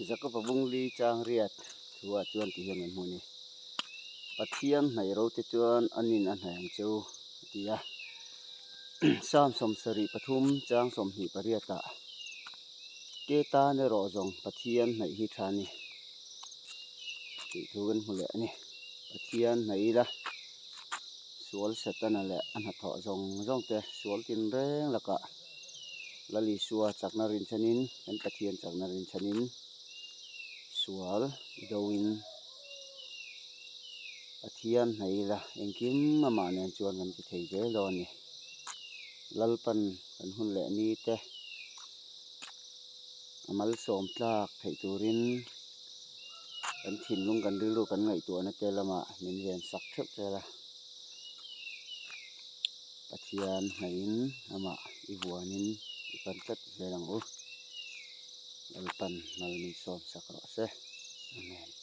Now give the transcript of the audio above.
Jakob-a bungli chang riat thuah chuan ti hian kan hmu a ni. Pathian hnaih ro te chuan a nin a hnaih ang che u a ti a. Psalm 73 chang 28 ah Ke tan erawh zawng Pathian hnaih hi tha a ni tih thu kan hmu leh a ni. Pathian hnaih ila sual Setana leh a hnathawh zawng zawng te sual tinreng lakah Lal Isua chakna rinchhanin kan Pathian chakna rinchhanin sual i doin Pathian hnaih ila engkim amah nen chuan kan ti thei zel dawn a ni. Lalpan kan hun leh ni te a malsawm tlak theih turin kan thinlung kan rilru kan ngaihtuahna te lamah min ven sak theuh zel a. Pathian hnaihin amah i vuanin i pan tlat zel ang u. Lalpan mal min sawm sak rawh se. Amen.